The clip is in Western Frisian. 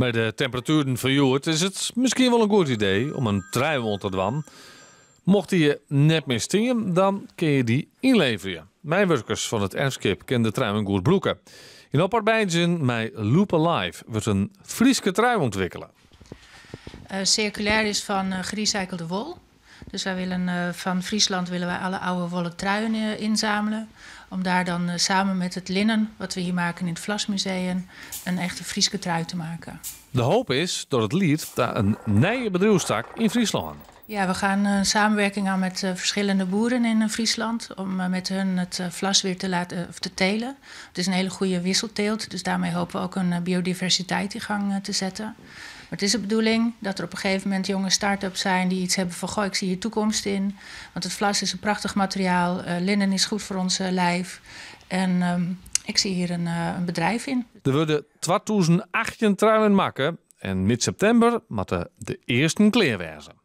Mei de temperatueren fan hjoed is it miskien wol in goed idee om in trui oan te dwaan. Mocht dy je net mear stean, dan kinne je dy ynleverje. Meiwurkers fan it Erfskip kinne de truien goed brûke. Yn oparbeidzjen mei Loop Alive wurdt in Fryske trui ûntwikkele. Circulair is fan gerecyclede wol. Dus wij willen van Friesland willen wij alle oude wollen truien inzamelen. Om daar dan samen met het linnen, wat we hier maken in het Vlasmuseum, een echte Fryske trui te maken. De hoop is dat it liedt ta in nije bedriuwstak yn Fryslân. Ja, we gaan een samenwerking aan met verschillende boeren in Friesland om met hun het vlas weer te laten of te telen. Het is een hele goede wisselteelt, dus daarmee hopen we ook een biodiversiteit in gang te zetten. Maar het is de bedoeling dat er op een gegeven moment jonge start-ups zijn die iets hebben van: goh, ik zie hier toekomst in. Want het vlas is een prachtig materiaal, linnen is goed voor ons lijf. En ik zie hier een bedrijf in. Der wurde 2018 truien makke en mids septimber moatte de earsten klear wêze.